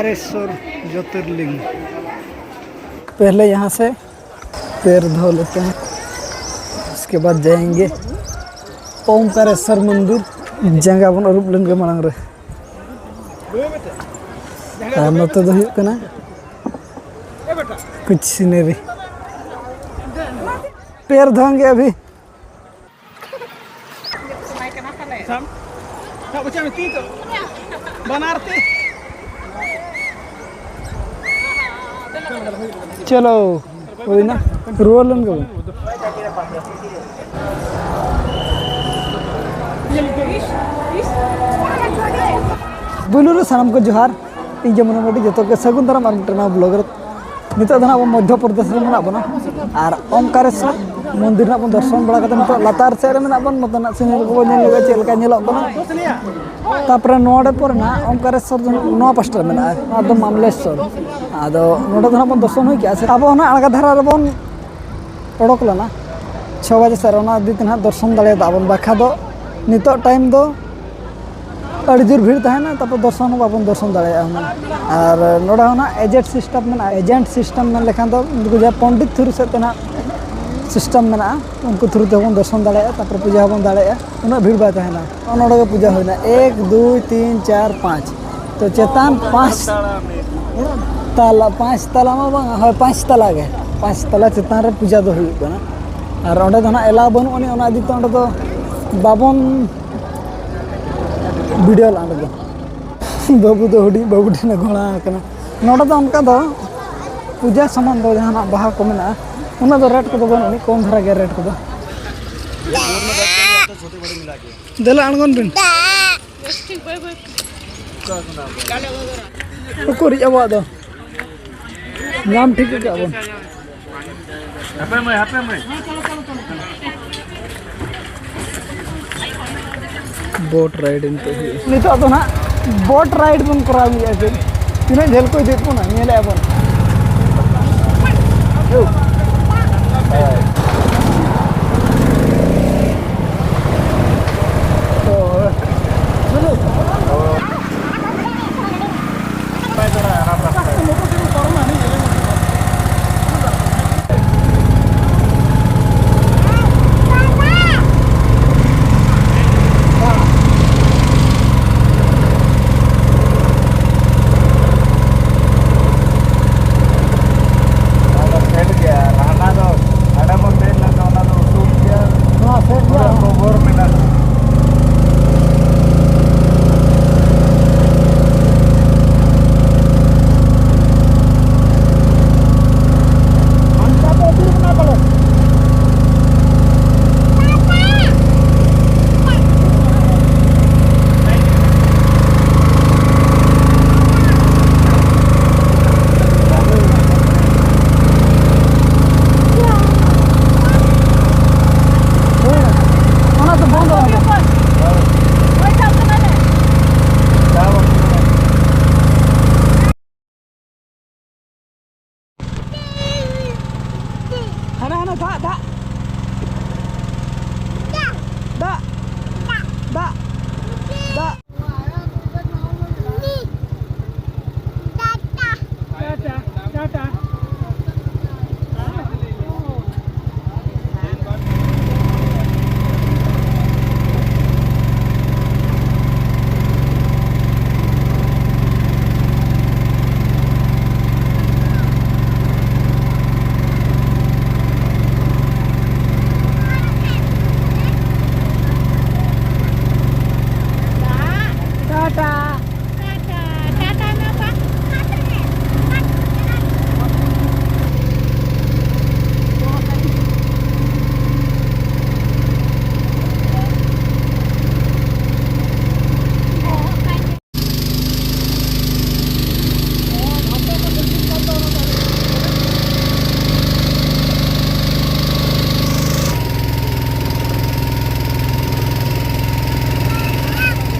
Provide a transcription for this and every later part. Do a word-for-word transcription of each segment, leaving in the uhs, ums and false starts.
ओंकारेश्वर ज्योतिर्लिंग। पहले यहाँ से पैर धो लेते हैं, उसके बाद जाएंगे ओंकारेश्वर मंदिर। ᱡᱟᱸᱜᱟ ᱵᱚᱱ ᱟᱹᱨᱩᱵ ᱞᱮᱱ ᱜᱮ ᱢᱟᱲᱟᱝ ᱨᱮ᱾ ᱟᱨ ᱱᱚᱛᱮ ᱫᱚ ᱦᱩᱭᱩᱜ ᱠᱟᱱᱟ कुछ scenery। पैर धोएंगे अभी। ᱥᱟᱵ, ᱥᱟᱵ ᱦᱚᱪᱚᱭ ᱢᱮ ᱛᱤ ᱫᱚ᱾ ᱵᱟᱱᱟᱨ ᱛᱤ᱾ ᱪᱚᱞᱚ, ᱦᱩᱭᱱᱟ, ᱨᱩᱣᱟᱹᱲ ᱞᱮᱱ ᱜᱮᱵᱚᱱ᱾ ᱯᱩᱭᱞᱩ ᱨᱮ ᱥᱟᱱᱟᱢ ᱠᱚ ᱡᱚᱦᱟᱨ, ᱤᱧ ᱡᱮᱢᱚᱱ ᱢᱟᱹᱰᱤ, ᱡᱚᱛᱚ ᱜᱮ ᱥᱟᱹᱜᱩᱱ ᱫᱟᱨᱟᱢ ᱟᱨ ᱢᱤᱫᱴᱟᱝ ᱱᱟᱣᱟ vlog ᱨᱮ᱾ ᱱᱤᱛᱚᱜ ᱫᱚ ᱱᱟᱜ ᱟᱵᱚ ᱢᱚᱫᱽᱫᱷᱚ ᱯᱨᱚᱫᱮᱥ ᱨᱮ ᱢᱮᱱᱟᱜ ᱵᱚᱱᱟ᱾ ᱟᱨ ᱳᱢᱠᱟᱨᱮᱥᱣᱚᱨ ᱢᱚᱱᱫᱤᱨ ᱨᱮᱱᱟᱜ ᱵᱚᱱ ᱫᱚᱨᱥᱚᱱ ᱵᱟᱲᱟ ᱠᱟᱛᱮ ᱱᱤᱛᱚᱜ ᱞᱟᱛᱟᱨ ᱥᱮᱫ ᱨᱮ ᱢᱮᱱᱟᱜ ᱵᱚᱱ, ᱱᱚᱛᱮᱱᱟᱜ scenery ᱠᱚᱵᱚᱱ ᱧᱮᱞ ᱞᱮᱜᱟ ᱪᱮᱫ ᱞᱮᱠᱟ ᱧᱮᱞᱚᱜ ᱠᱟᱱᱟ᱾ ᱛᱟᱯᱚᱨᱮ ᱱᱚᱰᱮ ᱯᱚᱨᱮ ᱱᱟᱜ ᱳᱢᱠᱟᱨᱮᱥᱣᱚᱨ ᱫᱚ ᱱᱚᱣᱟ ᱯᱟᱥᱴᱟ ᱨᱮ ᱢᱮᱱᱟᱜᱼᱟ, ᱱᱚᱣᱟ ᱫᱚ ᱢᱟᱢᱞᱮᱥᱣᱚᱨ᱾ ᱟᱫᱚ ᱱᱚᱰᱮ ᱫᱚ ᱱᱟᱜ ᱵᱚᱱ ᱫᱚᱨᱥᱚᱱ ᱦᱩᱭ ᱠᱮᱜᱼᱟ ᱥᱮ ᱟᱵᱚ ᱚᱱᱟ ᱟᱬᱜᱟ ᱫᱷᱟᱨᱟ ᱨᱮᱵᱚᱱ ᱚᱰᱚᱠ ᱞᱮᱱᱟ ᱪᱷᱚ ᱵᱟᱡᱮ ᱥᱮᱫ ᱨᱮ, ᱚᱱᱟ ᱤᱫᱤ ᱛᱮ ᱱᱟᱜ ᱫᱚᱨᱥᱚᱱ ᱫᱟᱲᱮᱭᱟᱫᱟ ᱵᱚᱱ, ᱵᱟᱠᱷᱟᱡ ᱫᱚ ᱱᱤᱛᱚᱜ time ᱫᱚ ᱟᱹᱰᱤ ᱡᱳᱨ ᱵᱷᱤᱲ ᱛᱟᱦᱮᱱᱟ, ᱛᱟᱨᱯᱚᱨ ᱫᱚᱨᱥᱚᱱ ᱦᱚᱸ ᱵᱟᱵᱚᱱ ᱫᱚᱨᱥᱚᱱ ᱫᱟᱲᱮᱭᱟᱜᱼᱟ ᱦᱩᱱᱟᱹᱝ᱾ ᱟᱨ ᱱᱚᱰᱮ ᱦᱚᱸ ᱱᱟᱜ agent system ᱢᱮᱱᱟᱜᱼᱟ᱾ Agent system ᱢᱮᱱ ᱞᱮᱠᱷᱟᱱ ᱫᱚ ᱩᱱᱠᱩ ᱡᱟᱦᱟᱸ ᱯᱚᱱᱰᱤᱛ through ᱥᱮᱫ ᱛᱮ ᱱᱟᱜ system ᱢᱮᱱᱟᱜᱼᱟ, ᱩᱱᱠᱩ through ᱛᱮᱦᱚᱸ ᱵᱚᱱ ᱫᱚᱨᱥᱚᱱ ᱫᱟᱲᱮᱭᱟᱜᱼᱟ, ᱛᱟᱨᱯᱚᱨ ᱯᱩᱡᱟᱹ ᱦᱚᱸᱵᱚᱱ ᱫᱟᱲᱮᱭᱟᱜᱼᱟ᱾ ᱩᱱᱟᱹᱜ ᱵᱷᱤᱲ ᱵᱟᱭ ᱛᱟᱦᱮᱱᱟ᱾ ᱱᱚᱜᱼᱚ ᱱᱚᱰᱮ ᱜᱮ ᱯᱩᱡᱟᱹ ᱦᱩᱭᱱᱟ, ᱮᱠ, ᱫᱩᱭ, ᱛᱤᱱ, ᱪᱟᱨ, ᱯᱟᱸᱪ᱾ ᱛᱚ ᱪᱮᱛᱟᱱ ᱯᱟᱸᱪ ᱛᱟᱞᱟ, ᱯᱟᱸᱪ ᱛᱟᱞᱟ ᱢᱟ ᱵᱟᱝ, ᱦᱳᱭ, ᱯᱟᱸᱪ ᱛᱟᱞᱟ ᱜᱮ, ᱯᱟᱸᱪ ᱛᱟᱞᱟ ᱪᱮᱛᱟᱱ ᱨᱮ ᱯᱩᱡᱟᱹ ᱫᱚ ᱦᱩᱭᱩᱜ ᱠᱟᱱᱟ᱾ ᱟᱨ ᱚᱸᱰᱮ ᱫᱚ ᱱᱟᱜ allow ᱵᱟᱹᱱᱩᱜ ᱟᱹᱱᱤᱡ, ᱚᱱᱟ ᱤᱫᱤ ᱛᱮ ᱚᱸᱰᱮ ᱫᱚ ᱵᱟᱵᱚᱱ video ᱞᱟᱜᱼᱟ ᱚᱸᱰᱮ ᱫᱚ᱾ ᱵᱟᱹᱵᱩ ᱫᱚ ᱦᱩᱰᱤᱧ ᱵᱟᱹᱵᱩ ᱴᱷᱮᱱᱮ ᱜᱷᱚᱲᱟ ᱟᱠᱟᱱᱟ᱾ ᱱᱚᱰᱮ ᱫᱚ ᱚᱱᱠᱟ ᱫᱚ ᱯᱩᱡᱟᱹ ᱥᱟᱢᱟᱱ ᱫᱚ ᱡᱟᱦᱟᱱᱟᱜ ᱵᱟᱦᱟ ᱠᱚ ᱢᱮᱱᱟᱜᱼᱟ, ᱩᱱᱟᱹᱜ ᱫᱚ rate ᱠᱚᱫᱚ ᱵᱟᱹᱱᱩᱜ ᱟᱹᱱᱤᱡ, ᱠᱚᱢ ᱫᱷᱟᱨᱟ ᱜᱮ rate ᱠᱚᱫᱚ᱾ ᱫᱮᱞᱟ ᱟᱬᱜᱚᱱ ᱵᱤᱱ᱾ ᱩᱠᱩᱨᱤᱡ ᱟᱵᱚᱣᱟᱜ ᱫᱚ ᱧᱟᱢ ᱴᱷᱤᱠ ᱟᱠᱟᱫ ᱵᱚᱱ᱾ ᱦᱟᱯᱮ ᱢᱟᱹᱭ, ᱦᱟᱯᱮ ᱢᱟᱹᱭ᱾ Boat ride ᱱᱤᱛᱚᱜ ᱦᱩᱭᱩᱜᱼᱟ᱾ ᱱᱤᱛᱚᱜ ᱫᱚ ᱱᱟᱦᱟᱜ boat ride ᱵᱚᱱ ᱠᱚᱨᱟᱣ ᱧᱚᱜᱼᱟ᱾ ᱪᱮᱫ ᱛᱤᱱᱟᱹᱜ ᱡᱷᱟᱹᱞ ᱠᱚ ᱤᱫᱤᱭᱮᱫ ᱵᱚᱱᱟ ᱧᱮᱞᱮᱫᱼᱟ ᱵᱚᱱ᱾ ᱛᱚ, ᱪᱚᱞᱚ᱾ ᱴᱟᱴᱟ᱾ ᱴᱟᱴᱟ, ᱴᱟᱴᱟ ᱢᱟ ᱵᱟᱝ᱾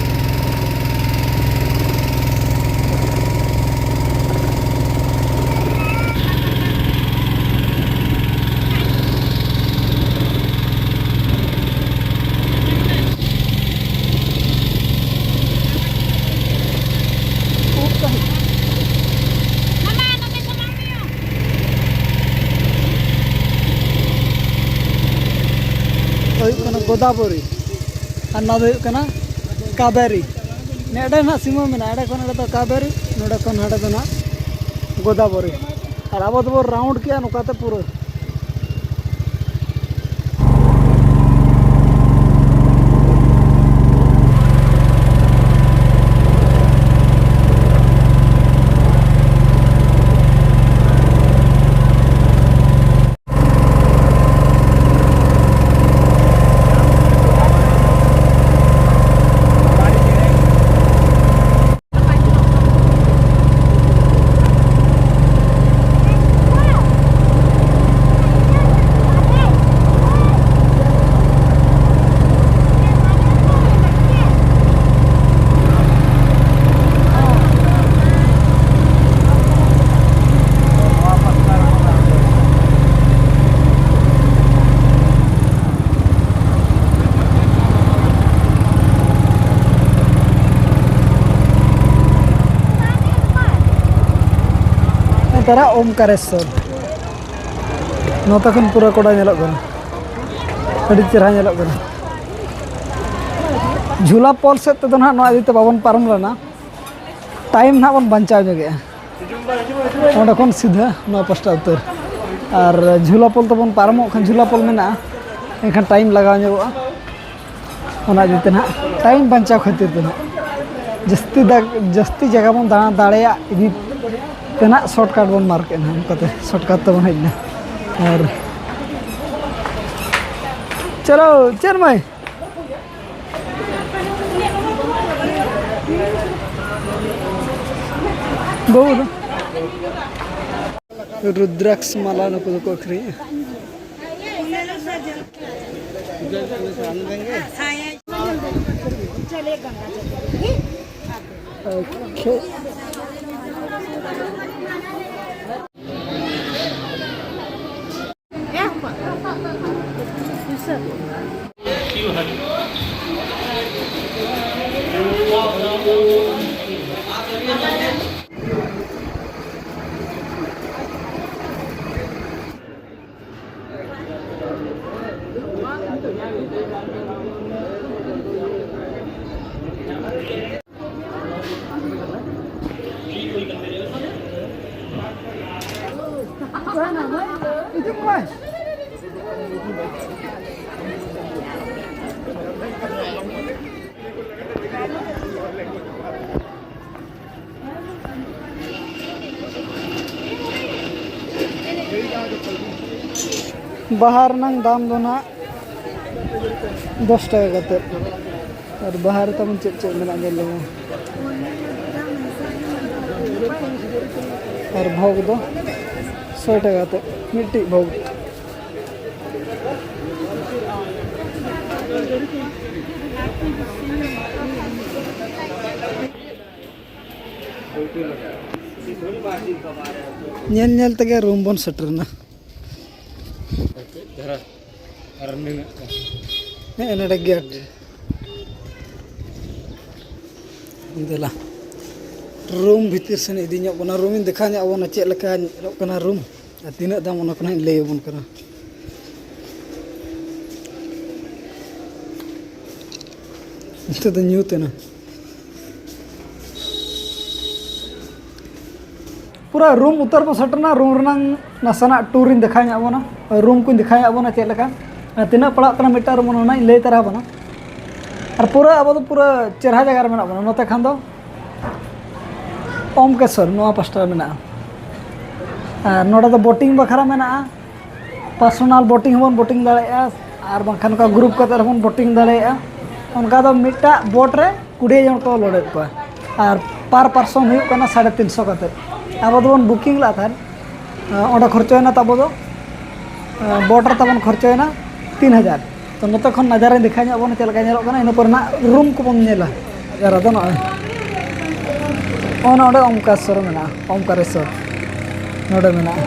ᱦᱩᱭᱩᱜ ᱠᱟᱱᱟ ᱜᱳᱫᱟᱵᱚᱨᱤ ᱟᱨ ᱱᱚᱣᱟ ᱫᱚ ᱦᱩᱭᱩᱜ ᱠᱟᱱᱟ ᱠᱟᱵᱮᱨᱤ᱾ ᱱᱮᱰᱮ ᱱᱟᱦᱟᱜ ᱥᱤᱢᱟᱹ ᱢᱮᱱᱟᱜᱼᱟ, ᱮᱸᱰᱮ ᱠᱷᱚᱱ ᱱᱚᱰᱮ ᱫᱚ ᱠᱟᱵᱮᱨᱤ, ᱱᱚᱰᱮ ᱠᱷᱚᱱ ᱦᱟᱸᱰᱮ ᱫᱚ ᱱᱟᱦᱟᱜ ᱜᱳᱫᱟᱵᱚᱨᱤ᱾ ᱟᱨ ᱟᱵᱚ ᱫᱚᱵᱚᱱ ᱨᱟᱣᱩᱱᱰ ᱠᱮᱜᱼᱟ ᱱᱚᱝᱠᱟᱛᱮ ᱯᱩᱨᱟᱹ᱾ ᱱᱮᱛᱟᱨᱟᱜ ᱳᱢᱠᱟᱨᱮᱥᱥᱚᱨ᱾ ᱱᱚᱛᱮ ᱠᱷᱚᱱ ᱯᱩᱨᱟᱹ ᱠᱚᱰᱟ ᱧᱮᱞᱚᱜ ᱠᱟᱱᱟ, ᱟᱹᱰᱤ ᱪᱮᱦᱨᱟ ᱧᱮᱞᱚᱜ ᱠᱟᱱᱟ᱾ ᱡᱷᱩᱞᱟ ᱯᱳᱞ ᱥᱮᱫ ᱛᱮᱫᱚ ᱱᱟᱦᱟᱜ ᱱᱚᱣᱟ ᱤᱫᱤ ᱛᱮ ᱵᱟᱵᱚᱱ ᱯᱟᱨᱚᱢ ᱞᱮᱱᱟ, ᱴᱟᱭᱤᱢ ᱱᱟᱦᱟᱜ ᱵᱚᱱ ᱵᱟᱧᱪᱟᱣ ᱧᱚᱜᱮᱜᱼᱟ᱾ ᱚᱸᱰᱮ ᱠᱷᱚᱱ ᱥᱤᱫᱷᱟᱹ ᱱᱚᱣᱟ ᱯᱟᱥᱴᱟ ᱩᱛᱟᱹᱨ, ᱟᱨ ᱡᱷᱩᱞᱟ ᱯᱳᱞ ᱛᱮᱵᱚᱱ ᱯᱟᱨᱚᱢᱚᱜ ᱠᱷᱟᱱ ᱡᱷᱩᱞᱟ ᱯᱳᱞ ᱢᱮᱱᱟᱜᱼᱟ, ᱮᱱᱠᱷᱟᱱ ᱴᱟᱭᱤᱢ ᱞᱟᱜᱟᱣ ᱧᱚᱜᱚᱜᱼᱟ᱾ ᱚᱱᱟ ᱤᱫᱤ ᱛᱮ ᱱᱟᱦᱟᱜ ᱴᱟᱭᱤᱢ ᱵᱟᱧᱪᱟᱣ ᱠᱷᱟᱹᱛᱤᱨ ᱛᱮ ᱱᱟᱦᱟᱜ ᱡᱟᱹᱥᱛᱤ ᱫᱟᱜ, ᱡᱟᱹᱥᱛᱤ ᱡᱟᱭᱜᱟ ᱵᱚᱱ ᱫᱟᱬᱟ ᱫᱟᱲᱮᱭᱟᱜ ᱤᱫᱤ ᱛᱮᱱᱟᱜ ᱥᱚᱨᱴᱠᱟᱴ ᱵᱚᱱ ᱢᱟᱨᱠ ᱮᱫᱼᱟ, ᱚᱱᱠᱟᱛᱮ ᱥᱚᱨᱴᱠᱟᱴ ᱛᱮᱵᱚᱱ ᱦᱮᱡ ᱮᱱᱟ᱾ ᱟᱨ ᱪᱚᱞᱚ, ᱪᱮᱫ ᱢᱟᱹᱭ? ᱵᱟᱹᱵᱩ ᱫᱚ ᱨᱩᱫᱽᱨᱟᱠᱥ ᱢᱟᱞᱟ ᱱᱩᱠᱩ ᱫᱚᱠᱚ ᱟᱹᱠᱷᱨᱤᱧᱮᱫᱼᱟ᱾ ᱵᱟᱦᱟ ᱨᱮᱱᱟᱝ ᱫᱟᱢ ᱫᱚ ᱱᱟᱜ ᱫᱚᱥ ᱴᱟᱠᱟ ᱠᱟᱛᱮᱫ᱾ ᱟᱨ ᱵᱟᱦᱟ ᱨᱮ ᱛᱟᱵᱚᱱ ᱪᱮᱫ ᱪᱮᱫ ᱢᱮᱱᱟᱜᱼᱟ, ᱧᱮᱞ ᱞᱮᱵᱚᱱ᱾ ᱟᱨ ᱵᱷᱳᱜᱽ ᱫᱚ ᱥᱚᱭ ᱴᱟᱠᱟ ᱠᱟᱛᱮᱫ ᱢᱤᱫᱴᱤᱡ ᱵᱷᱳᱜᱽ᱾ ᱧᱮᱞ ᱧᱮᱞ ᱛᱮᱜᱮ ᱨᱩᱢ ᱵᱚᱱ ᱥᱮᱴᱮᱨ ᱮᱱᱟ᱾ ᱫᱷᱟᱨᱟ ᱟᱨ ᱢᱮᱱᱟᱜ ᱠᱚᱣᱟ᱾ ᱦᱮᱸ, ᱱᱚᱰᱮ ᱜᱮᱴ᱾ ᱫᱮᱞᱟ, ᱨᱩᱢ ᱵᱷᱤᱛᱤᱨ ᱥᱮᱱ ᱤᱫᱤ ᱧᱚᱜ ᱵᱚᱱᱟ᱾ ᱨᱩᱢ ᱤᱧ ᱫᱮᱠᱷᱟᱣ ᱧᱚᱜ ᱟᱵᱚᱱᱟ, ᱪᱮᱫ ᱞᱮᱠᱟ ᱧᱮᱞᱚᱜ ᱠᱟᱱᱟ ᱨᱩᱢ ᱟᱨ ᱛᱤᱱᱟᱹᱜ ᱫᱟᱢ, ᱚᱱᱟ ᱠᱚ ᱱᱟᱦᱟᱜ ᱤᱧ ᱞᱟᱹᱭ ᱟᱵᱚᱱ ᱠᱟᱱᱟ᱾ ᱱᱤᱛᱚᱜ ᱫᱚ ᱧᱩᱛ ᱮᱱᱟ᱾ ᱯᱩᱨᱟᱹ ᱨᱩᱢ ᱩᱛᱟᱹᱨ ᱵᱚᱱ ᱥᱮᱴᱮᱨᱱᱟ᱾ ᱨᱩᱢ ᱨᱮᱱᱟᱝ ᱱᱟᱥᱮᱱᱟᱜ ᱴᱩᱨ ᱤᱧ ᱫᱮᱠᱷᱟᱣ ᱧᱚᱜ ᱵᱚᱱᱟ, ᱨᱩᱢ ᱠᱚᱧ ᱫᱮᱠᱷᱟᱣ ᱧᱚᱜ ᱵᱚᱱᱟ ᱪᱮᱫ ᱞᱮᱠᱟ ᱟᱨ ᱛᱤᱱᱟᱹᱜ ᱯᱟᱲᱟᱜ ᱠᱟᱱᱟ ᱢᱤᱫᱴᱟᱝ ᱨᱩᱢ, ᱚᱱᱟ ᱦᱚᱸᱧ ᱞᱟᱹᱭ ᱛᱟᱨᱟ ᱵᱚᱱᱟ᱾ ᱟᱨ ᱯᱩᱨᱟᱹ ᱟᱵᱚ ᱫᱚ ᱯᱩᱨᱟᱹ ᱪᱮᱨᱦᱟ ᱡᱟᱭᱜᱟ ᱨᱮ ᱢᱮᱱᱟᱜ ᱵᱚᱱᱟ᱾ ᱱᱚᱛᱮ ᱠᱷᱟᱱ ᱫᱚ ᱚᱢᱠᱮᱥᱚᱨ ᱱᱚᱣᱟ ᱯᱟᱥᱴᱟ ᱨᱮ ᱢᱮᱱᱟᱜᱼᱟ᱾ ᱟᱨ ᱱᱚᱰᱮ ᱫᱚ ᱵᱳᱴᱤᱝ ᱵᱟᱠᱷᱨᱟ ᱢᱮᱱᱟᱜᱼᱟ, ᱯᱟᱨᱥᱚᱱᱟᱞ ᱵᱳᱴᱤᱝ ᱦᱚᱸᱵᱚᱱ ᱵᱳᱴᱤᱝ ᱫᱟᱲᱮᱭᱟᱜᱼᱟ, ᱟᱨ ᱵᱟᱝᱠᱷᱟᱱ ᱱᱚᱝᱠᱟ ᱜᱨᱩᱯ ᱠᱟᱛᱮ ᱨᱮᱦᱚᱸ ᱵᱚᱱ ᱵᱳᱴᱤᱝ ᱫᱟᱲᱮᱭᱟᱜᱼᱟ᱾ ᱚᱱᱠᱟ ᱫᱚ ᱢᱤᱫᱴᱟᱜ ᱵᱳᱴ ᱨᱮ ᱠᱩᱲᱤ ᱡᱚᱱ ᱠᱚ ᱞᱳᱰᱮᱫ ᱠᱚᱣᱟ, ᱟᱨ ᱯᱟᱨ ᱯᱟᱨᱥᱚᱱ ᱦᱩᱭᱩᱜ ᱠᱟᱱᱟ ᱥᱟᱲᱮ ᱛᱤᱱ ᱥᱚ ᱠᱟᱛᱮᱫ᱾ ᱟᱵᱚ ᱫᱚᱵᱚᱱ ᱵᱩᱠᱤᱝ ᱞᱮᱫ ᱛᱟᱦᱮᱸᱫ, ᱚᱸᱰᱮ ᱠᱷᱚᱨᱪᱟᱭᱮᱱᱟ ᱛᱟᱵᱚ ᱫᱚ, ᱵᱳᱴ ᱨᱮ ᱛᱟᱵᱚᱱ ᱠᱷᱚᱨᱪᱟᱭᱮᱱᱟ ᱛᱤᱱ ᱦᱟᱡᱟᱨ᱾ ᱛᱚ ᱱᱚᱛᱮ ᱠᱷᱚᱱ ᱱᱟᱡᱟᱨᱟᱧ ᱫᱮᱠᱷᱟᱣ ᱧᱚᱜ ᱟᱵᱚᱱᱟ ᱪᱮᱫ ᱞᱮᱠᱟ ᱧᱮᱞᱚᱜ ᱠᱟᱱᱟ, ᱤᱱᱟᱹ ᱯᱚᱨᱮ ᱱᱟᱜ ᱨᱩᱢ ᱠᱚᱵᱚᱱ ᱧᱮᱞᱟ᱾ ᱱᱟᱡᱟᱨᱟ ᱫᱚ ᱱᱚᱜᱼᱚᱭ, ᱱᱚᱜᱼᱚ ᱱᱚᱰᱮ ᱳᱢᱠᱟᱨᱮᱥᱥᱚᱨ ᱢᱮᱱᱟᱜᱼᱟ, ᱳᱢᱠᱟᱨᱮᱥᱥᱚᱨ ᱱᱚᱰᱮ ᱢᱮᱱᱟᱜᱼᱟ᱾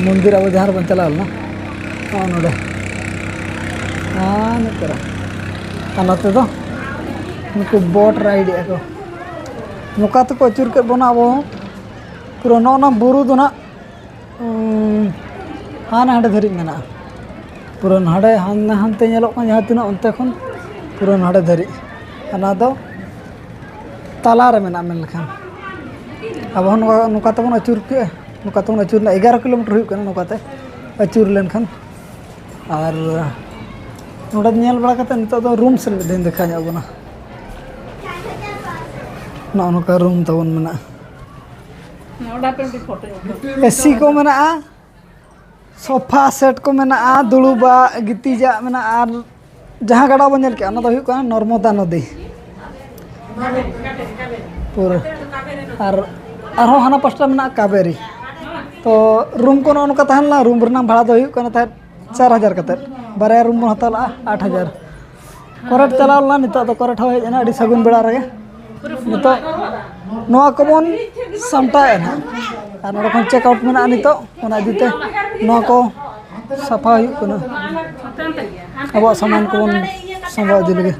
ᱢᱚᱱᱫᱤᱨ ᱟᱵᱚ ᱡᱟᱦᱟᱸ ᱨᱮᱵᱚᱱ ᱪᱟᱞᱟᱣ ᱞᱮᱱᱟ, ᱱᱚᱜᱼᱚ ᱱᱚᱰᱮ᱾ ᱟᱨ ᱱᱚᱛᱮ ᱨᱮ, ᱟᱨ ᱱᱚᱛᱮ ᱫᱚ ᱱᱩᱠᱩ ᱵᱳᱴ ᱨᱟᱭᱤᱰ ᱮᱫᱼᱟ ᱠᱚ᱾ ᱱᱚᱝᱠᱟ ᱛᱮᱠᱚ ᱟᱹᱪᱩᱨ ᱠᱮᱫ ᱵᱚᱱᱟ ᱟᱵᱚ ᱦᱚᱸ᱾ ᱯᱩᱨᱟᱹ ᱱᱚᱜᱼᱚ ᱱᱟ ᱵᱩᱨᱩ ᱫᱚ ᱱᱟᱜ, ᱩᱸ, ᱦᱟᱱᱟ ᱦᱟᱸᱰᱮ ᱫᱷᱟᱹᱨᱤᱡ ᱢᱮᱱᱟᱜᱼᱟ᱾ ᱯᱩᱨᱟᱹ ᱱᱟᱰᱮ ᱦᱟᱱ-, ᱦᱟᱱᱛᱮ ᱧᱮᱞᱚᱜ ᱠᱟᱱᱟ ᱡᱟᱦᱟᱸ ᱛᱤᱱᱟᱹᱜ, ᱚᱱᱛᱮ ᱠᱷᱚᱱ ᱯᱩᱨᱟᱹ ᱱᱟᱰᱮ ᱫᱷᱟᱹᱨᱤᱡ᱾ ᱚᱱᱟ ᱫᱚ ᱛᱟᱞᱟ ᱨᱮ ᱢᱮᱱᱟᱜᱼᱟ ᱢᱮᱱ ᱞᱮᱠᱷᱟᱱ᱾ ᱟᱵᱚ ᱦᱚᱸ ᱱᱚᱝᱠᱟ, ᱱᱚᱝᱠᱟ ᱛᱮᱵᱚᱱ ᱟᱹᱪᱩᱨ ᱠᱮᱜᱼᱟ, ᱱᱚᱝᱠᱟ ᱛᱮᱵᱚᱱ ᱟᱹᱪᱩᱨ ᱮᱱᱟ᱾ ᱮᱜᱟᱨᱚ ᱠᱤᱞᱳᱢᱤᱴᱟᱨ ᱦᱩᱭᱩᱜ ᱠᱟᱱᱟ ᱱᱚᱝᱠᱟ ᱛᱮ ᱟᱹᱪᱩᱨ ᱞᱮᱱᱠᱷᱟᱱ᱾ ᱟᱨ ᱱᱚᱰᱮ ᱧᱮᱞ ᱵᱟᱲᱟ ᱠᱟᱛᱮ ᱱᱤᱛᱚᱜ ᱫᱚ ᱨᱩᱢ ᱥᱮᱫ ᱢᱤᱫ ᱫᱷᱟᱣ ᱤᱧ ᱫᱮᱠᱷᱟᱣ ᱧᱚᱜ ᱵᱚᱱᱟ᱾ ᱱᱚᱜᱼᱚ ᱱᱚᱝᱠᱟ ᱨᱩᱢ ᱛᱟᱵᱚᱱ ᱢᱮᱱᱟᱜᱼᱟ᱾ ᱚᱸᱰᱮ ᱯᱮ ᱢᱤᱫᱴᱤᱡ ᱯᱷᱳᱴᱳ ᱧᱟᱢ᱾ ᱮᱥᱤ ᱠᱚ ᱢᱮᱱᱟᱜᱼᱟ, ᱥᱳᱯᱷᱟ ᱥᱮᱴ ᱠᱚ ᱢᱮᱱᱟᱜᱼᱟ, ᱫᱩᱲᱩᱵᱟᱜ ᱜᱤᱛᱤᱡᱟᱜ ᱢᱮᱱᱟᱜᱼᱟ᱾ ᱟᱨ ᱡᱟᱦᱟᱸ ᱜᱟᱰᱟ ᱵᱚᱱ ᱧᱮᱞ ᱠᱮᱜᱼᱟ, ᱚᱱᱟ ᱫᱚ ᱦᱩᱭᱩᱜ ᱠᱟᱱᱟ ᱱᱚᱨᱢᱚᱫᱟ ᱱᱚᱫᱤ ᱯᱩᱨᱟᱹ᱾ ᱟᱨ ᱟᱨᱦᱚᱸ ᱦᱟᱱᱟ ᱯᱟᱥᱴᱟ ᱢᱮᱱᱟᱜᱼᱟ ᱠᱟᱵᱮᱨᱤ᱾ ᱛᱚ ᱨᱩᱢ ᱠᱚ ᱱᱚᱜᱼᱚ ᱱᱚᱝᱠᱟ ᱛᱟᱦᱮᱸ ᱞᱮᱱᱟ᱾ ᱨᱩᱢ ᱨᱮᱱᱟᱜ ᱵᱷᱟᱲᱟ ᱫᱚ ᱦᱩᱭᱩᱜ ᱠᱟᱱᱟ ᱛᱟᱦᱮᱸᱫ ᱪᱟᱨ ᱦᱟᱡᱟᱨ ᱠᱟᱛᱮᱫ᱾ ᱵᱟᱨᱭᱟ ᱨᱩᱢ ᱵᱚᱱ ᱦᱟᱛᱟᱣ ᱞᱮᱜᱼᱟ, ᱟᱴ ᱦᱟᱡᱟᱨ᱾ ᱠᱚᱨᱮᱴ ᱪᱟᱞᱟᱣ ᱞᱮᱱᱟ, ᱱᱤᱛᱚᱜ ᱫᱚ ᱠᱚᱨᱮᱴ ᱦᱚᱸ ᱦᱮᱡ ᱮᱱᱟ ᱟᱹᱰᱤ ᱥᱟᱹᱜᱩᱱ ᱵᱮᱲᱟ ᱨᱮᱜᱮ᱾ ᱱᱤᱛᱚᱜ ᱱᱚᱣᱟ ᱠᱚᱵᱚᱱ ᱥᱟᱢᱴᱟᱣᱮᱫᱼᱟ ᱱᱟᱦᱟᱜ, ᱟᱨ ᱱᱚᱰᱮ ᱠᱷᱚᱱ ᱪᱮᱠ ᱟᱣᱩᱴ ᱢᱮᱱᱟᱜᱼᱟ ᱱᱤᱛᱚᱜ, ᱚᱱᱟ ᱤᱫᱤ ᱛᱮ ᱱᱚᱣᱟ ᱠᱚ ᱥᱟᱯᱷᱟ ᱦᱩᱭᱩᱜ ᱠᱟᱱᱟ᱾ ᱟᱵᱚᱣᱟᱜ ᱥᱟᱢᱟᱱ ᱠᱚᱵᱚᱱ ᱥᱟᱢᱵᱟᱣ ᱤᱫᱤ ᱞᱟᱹᱜᱤᱫ᱾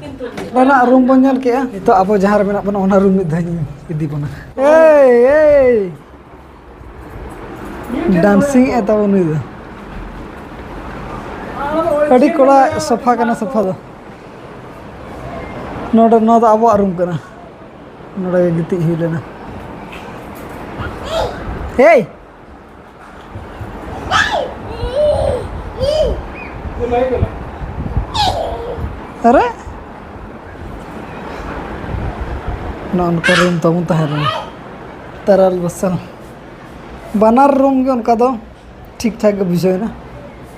ᱚᱸᱰᱮᱱᱟᱜ ᱨᱩᱢ ᱵᱚᱱ ᱧᱮᱞ ᱠᱮᱜᱼᱟ, ᱱᱤᱛᱚᱜ ᱟᱵᱚ ᱡᱟᱦᱟᱸ ᱨᱮ ᱢᱮᱱᱟᱜ ᱵᱚᱱᱟ ᱚᱱᱟ ᱨᱩᱢ ᱢᱤᱫ ᱫᱷᱟᱣ ᱤᱧ ᱤᱫᱤ ᱵᱚᱱᱟ᱾ ᱮᱭ, ᱮᱭ! ᱰᱟᱱᱥᱤᱝ ᱮ ᱛᱟᱵᱚᱱ ᱱᱩᱭ ᱫᱚ᱾ ᱟᱹᱰᱤ ᱠᱚᱲᱟ ᱥᱟᱯᱷᱟ ᱠᱟᱱᱟ ᱥᱟᱯᱷᱟ ᱫᱚ᱾ ᱱᱚᱰᱮ, ᱱᱚᱣᱟ ᱫᱚ ᱟᱵᱚᱣᱟᱜ ᱨᱩᱢ ᱠᱟᱱᱟ᱾ ᱱᱚᱰᱮ ᱜᱮ ᱜᱤᱛᱤᱡ ᱦᱩᱭ ᱞᱮᱱᱟ᱾ ᱦᱮᱭ! ᱟᱨᱮ? ᱱᱚᱜᱼᱚ ᱱᱚᱝᱠᱟ ᱨᱩᱢ ᱛᱟᱵᱚᱱ ᱛᱟᱦᱮᱸ ᱞᱮᱱᱟ, ᱛᱟᱨᱟᱞ ᱵᱟᱥᱟᱞ᱾ ᱵᱟᱱᱟᱨ ᱨᱩᱢ ᱜᱮ ᱚᱱᱠᱟ ᱫᱚ ᱴᱷᱤᱠ ᱴᱷᱟᱠ ᱜᱮ ᱵᱩᱡᱷᱟᱹᱣ ᱮᱱᱟ᱾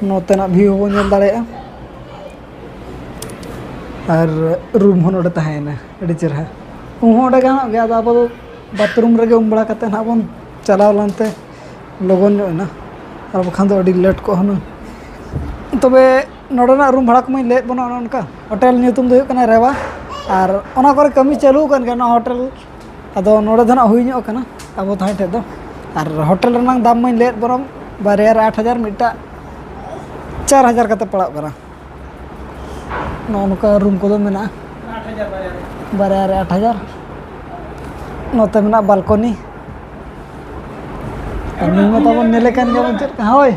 ᱱᱚᱛᱮᱱᱟᱜ ᱵᱷᱤᱭᱩ ᱦᱚᱸᱵᱚᱱ ᱧᱮᱞ ᱫᱟᱲᱮᱭᱟᱜᱼᱟ᱾ ᱟᱨ ᱨᱩᱢ ᱦᱚᱸ ᱱᱚᱰᱮ ᱛᱟᱦᱮᱸᱭᱮᱱᱟ, ᱟᱹᱰᱤ ᱪᱮᱨᱦᱟ᱾ ᱩᱢ ᱦᱚᱸ ᱚᱸᱰᱮ ᱜᱟᱱᱚᱜ ᱜᱮᱭᱟ, ᱟᱫᱚ ᱟᱵᱚ ᱫᱚ ᱵᱟᱛᱷᱨᱩᱢ ᱨᱮᱜᱮ ᱩᱢ ᱵᱟᱲᱟ ᱠᱟᱛᱮ ᱱᱟᱦᱟᱜ ᱵᱚᱱ ᱪᱟᱞᱟᱣ ᱞᱮᱱᱛᱮ ᱞᱚᱜᱚᱱ ᱧᱚᱜ ᱮᱱᱟ, ᱟᱨ ᱵᱟᱠᱷᱟᱱ ᱫᱚ ᱟᱹᱰᱤ ᱞᱮᱴ ᱠᱚᱜᱼᱟ ᱦᱩᱱᱟᱹᱝ᱾ ᱛᱚᱵᱮ ᱱᱚᱰᱮᱱᱟᱜ ᱨᱩᱢ ᱵᱷᱟᱲᱟ ᱠᱚᱢᱟᱧ ᱞᱟᱹᱭᱮᱫ ᱵᱚᱱᱟ, ᱚᱱᱮ ᱚᱱᱠᱟ ᱦᱳᱴᱮᱞ ᱧᱩᱛᱩᱢ ᱫᱚ ᱦᱩᱭᱩᱜ ᱠᱟᱱᱟ ᱨᱮᱣᱟ, ᱟᱨ ᱚᱱᱟ ᱠᱚᱨᱮ ᱠᱟᱹᱢᱤ ᱪᱟᱹᱞᱩ ᱟᱠᱟᱱ ᱜᱮᱭᱟ ᱱᱚᱣᱟ ᱦᱳᱴᱮᱞ᱾ ᱟᱫᱚ ᱱᱚᱰᱮ ᱫᱚ ᱱᱟᱜ ᱦᱩᱭ ᱧᱚᱜ ᱟᱠᱟᱱᱟ ᱟᱵᱚ ᱛᱟᱦᱮᱸ ᱴᱷᱮᱡ ᱫᱚ᱾ ᱟᱨ ᱦᱳᱴᱮᱞ ᱨᱮᱱᱟᱜ ᱫᱟᱢ ᱢᱟᱧ ᱞᱟᱹᱭᱮᱫ, ᱵᱚᱨᱚᱝ ᱵᱟᱨᱭᱟ ᱨᱮ ᱟᱴ ᱦᱟᱡᱟᱨ, ᱢᱤᱫᱴᱟᱜ ᱪᱟᱨ ᱦᱟᱡᱟᱨ ᱠᱟᱛᱮ ᱯᱟᱲᱟᱜ ᱠᱟᱱᱟ᱾ ᱱᱚᱜᱼᱚ ᱱᱚᱝᱠᱟ ᱨᱩᱢ ᱠᱚᱫᱚ ᱢᱮᱱᱟᱜᱼᱟ, ᱵᱟᱨᱭᱟ ᱨᱮ ᱟᱴ ᱦᱟᱡᱟᱨ᱾ ᱱᱚᱛᱮ ᱢᱮᱱᱟᱜᱼᱟ ᱵᱟᱞᱠᱚᱱᱤ᱾ ᱟᱨ ᱱᱩᱭ ᱢᱟ ᱛᱟᱵᱚᱱ ᱧᱮᱞᱮ ᱠᱟᱱ ᱜᱮᱭᱟᱵᱚᱱ ᱪᱮᱫ ᱞᱮᱠᱟ, ᱦᱳᱭ,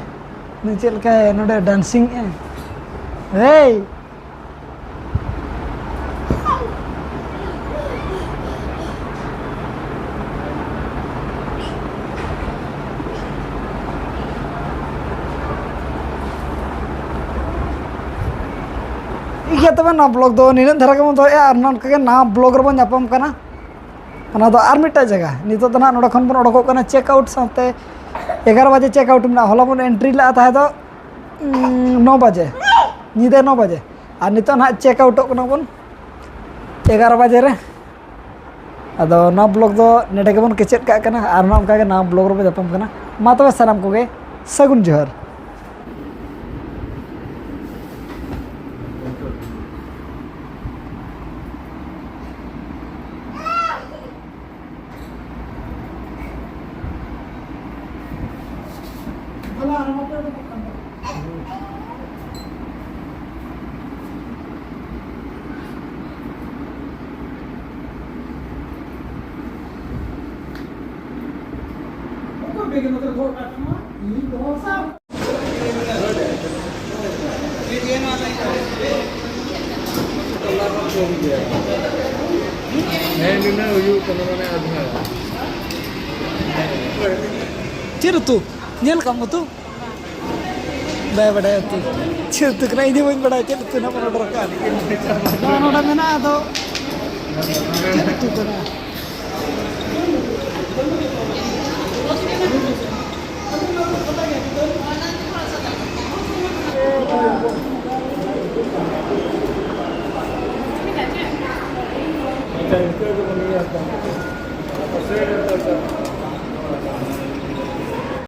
ᱱᱩᱭ ᱪᱮᱫ ᱞᱮᱠᱟᱭ ᱱᱚᱰᱮ ᱰᱟᱱᱥᱤᱝ ᱮᱜᱼᱟᱭ᱾ ᱦᱮᱭ! ᱴᱷᱤᱠ ᱜᱮᱭᱟ, ᱛᱚᱵᱮ ᱱᱚᱣᱟ ᱵᱞᱚᱜ ᱫᱚ ᱱᱤᱱᱟᱹᱜ ᱫᱷᱟᱨᱟ ᱜᱮᱵᱚᱱ ᱫᱚᱦᱚᱭᱟ, ᱟᱨ ᱱᱚᱝᱠᱟ ᱜᱮ ᱱᱟᱣᱟ ᱵᱞᱚᱜ ᱨᱮᱵᱚᱱ ᱧᱟᱯᱟᱢ ᱠᱟᱱᱟ᱾ ᱚᱱᱟ ᱫᱚ ᱟᱨ ᱢᱤᱫᱴᱟᱝ ᱡᱟᱭᱜᱟ᱾ ᱱᱤᱛᱚᱜ ᱫᱚ ᱱᱟᱦᱟᱜ ᱱᱚᱰᱮ ᱠᱷᱚᱱ ᱵᱚᱱ ᱚᱰᱚᱠᱚᱜ ᱠᱟᱱᱟ ᱪᱮᱠ ᱟᱣᱩᱴ ᱥᱟᱶᱛᱮ᱾ ᱮᱜᱟᱨᱚ ᱵᱟᱡᱮ ᱪᱮᱠ ᱟᱣᱩᱴ ᱢᱮᱱᱟᱜᱼᱟ᱾ ᱦᱚᱞᱟ ᱵᱚᱱ ᱮᱱᱴᱨᱤ ᱞᱮᱫᱼᱟ ᱛᱟᱦᱮᱸ ᱫᱚ, ᱩᱸ, ᱱᱚ ᱵᱟᱡᱮ, ᱧᱤᱫᱟᱹ ᱱᱚ ᱵᱟᱡᱮ᱾ ᱟᱨ ᱱᱤᱛᱚᱜ ᱱᱟᱦᱟᱜ ᱪᱮᱠ ᱟᱣᱩᱴᱚᱜ ᱠᱟᱱᱟ ᱵᱚᱱ ᱮᱜᱟᱨᱚ ᱵᱟᱡᱮ ᱨᱮ᱾ ᱟᱫᱚ ᱱᱚᱣᱟ ᱵᱞᱚᱜ ᱫᱚ ᱱᱚᱰᱮ ᱜᱮᱵᱚᱱ ᱠᱮᱪᱮᱫ ᱠᱟᱜ ᱠᱟᱱᱟ, ᱟᱨ ᱱᱚᱝᱠᱟ ᱜᱮ ᱱᱟᱣᱟ ᱵᱞᱚᱜ ᱨᱮᱵᱚᱱ ᱧᱟᱯᱟᱢ ᱠᱟᱱᱟ᱾ ᱢᱟ ᱛᱚᱵᱮ ᱥᱟᱱᱟᱢ ᱠᱚᱜᱮ ᱥᱟᱹᱜᱩᱱ ᱡᱚᱦᱟᱨ᱾ ᱦᱮᱸ, ᱱᱤᱱᱟᱹᱜ ᱦᱩᱭᱩᱜ ᱠᱟᱱᱟ, ᱢᱟᱱᱮ ᱟᱫᱷᱟ᱾ ᱪᱮᱫ ᱩᱛᱩ? ᱧᱮᱞ ᱠᱟᱢ ᱩᱛᱩ? ᱵᱟᱭ ᱵᱟᱰᱟᱭᱟ ᱩᱛᱩ᱾ ᱪᱮᱫ ᱩᱛᱩ ᱠᱟᱱᱟ? ᱤᱧ ᱦᱚᱸ ᱵᱟᱹᱧ ᱵᱟᱰᱟᱭᱟ ᱪᱮᱫ ᱩᱛᱩ ᱱᱟᱜ ᱵᱚᱱ ᱚᱰᱟᱨ ᱠᱟᱜᱼᱟ᱾ ᱱᱚᱣᱟ ᱱᱚᱰᱮ ᱢᱮᱱᱟᱜᱼᱟ, ᱟᱫᱚ ᱪᱮᱫ ᱟᱹᱛᱩ ᱠᱟᱱᱟ?